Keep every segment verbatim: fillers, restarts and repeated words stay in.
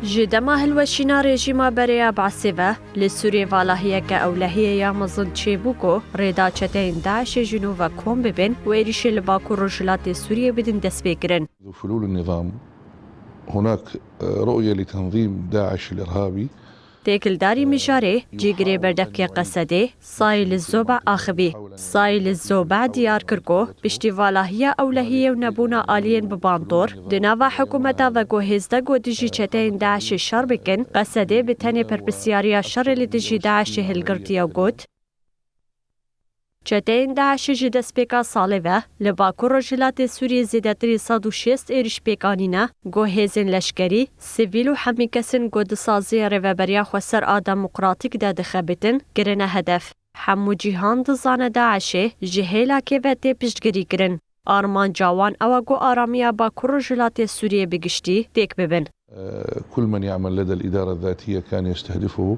Ji dema hilweşîna rejîma berê ya Be'sê ve, li Sûriyê valahiyeke ewlehiyê ya mezin çêbû ku rêda çeteyên DAIŞê ji nû ve kom bibin û êrîşên li Bakur Rojhilatê Sûriyê bidin destpêkirin. حلول النظام، هناك رؤية لتنظيم داعش الإرهابي. Têkildarî mijarê, cîgirê berdevkê Qesedê, Sayîl Zobe axivî. Sayîl Zobe diyar kir ku piştî valahiya ewlehiyê û nebûna aliyên bi bandor, di nava hikûmeta veguhêz de ku dijî çeteyên DAIŞê şer bikin, Qesedê bi tenê berpirsyariya şerê li dijî DAIŞê hilgirtiye û got, Çeteyên DAIŞê ji destpêka salê ve li Bakur Rojhilatê Sûriyê zêdetirî sed û şêst êrîş pêk anîne, ku hêzên leşkerî, sivîl û hemî kesên ku di saziyên Rêveberiya Xweser a Demokratîk de dixebitin, kirine hedef. Hemû cîhan dizane DAIŞê ji hêlakê ve tê piştgirîkirin. Armanca wan ew e ku aramiya Bakur Rojhilatê Sûriyê bi giştî têk bibin. كل من يعمل لدى الإدارة الذاتية كان يستهدفه.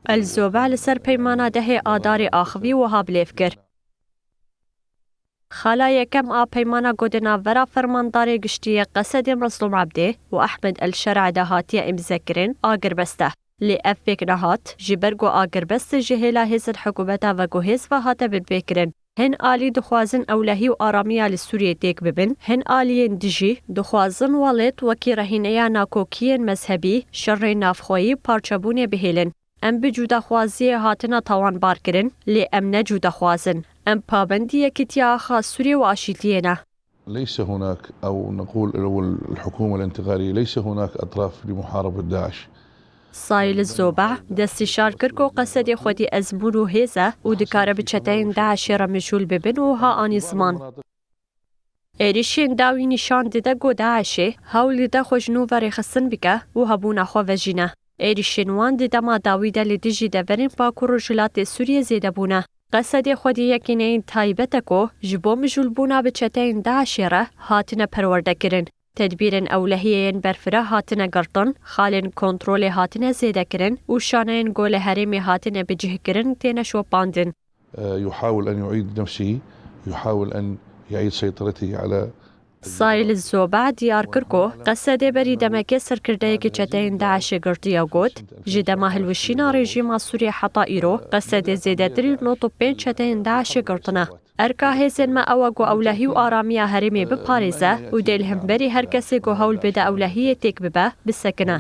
El Zobe li ser peymana dehê Adarê axivî wiha bilêv kir. Xala yekem a peymana ku di navbera fermandarê giştî yê Qesedê Mezlûm Ebdê û Ehmed El Şer'e de hatiye îmzekirin, agirbest e. Lê ev pêk nehat, ji ber ku agirbest ji hêla hêzên hikûmeta veguhêz ve hate binpêkirin. Hin alî dixwazin ewlehî û aramiya li Sûriyê têk bibin, hin aliyên dijî dixwazin welêt wekî rehîneya nakokiyên mezhebî, şerê navxweyî, parçebûnê bihêlin. Em bi cudaxwaziyê hatine tawanbarkirin, lê em ne cudaxwaz in. Em pabendî yekîtiya axa Sûriyê û aşîtiyê ne. ليس هناك، أو نقول، أو الحكومة الانتقالية، ليس هناك أطراف لمحاربة داعش. Sayîl Zobe destnîşan kir ku Qesedê xwedî ezmûn û hêz e û dikare bi çeteyên DAIŞê re mijûl bibin û ha anî ziman. Êrîşên dawî nîşan dide ku DAIŞê hewl dide xwe ji nû ve rêxistin bike û hebûna xwe vejîne. Êrîşên wan di dema dawî de li dijî deverên Bakur Rojhilatê Sûriyê zêde bûne. Qesedê xwedî yekî neyên taybet e ku ji bo mijûlbûna bi çeteyên DAIŞê re hatine perwerdekirin. Tedbîrên ewlehiyê yên berfireh hatine girtin, xalên kontrolê hatine zêdekirin û şaneyên ku li herêmê hatine bicihkirin têne şopandin. يحاول أن يعيد نفسه، يحاول أن يعيد سيطرته على Sayîl Zobe diyar kir ku Qesedê berî demekê serkirdeyekî çeteyên DAIŞê girtiye û got, Ji dema hilweşîna rejîma Sûriyê heta îro, Qesedê zêdetirî nod û pênc çeteyên DAIŞê girtine. Erka hêzên me ew e ku ewlehî û aramiya herêmê biparêze û dê li hemberî her kesê ku hewl bide ewlehiyê têk bibe, bisekine.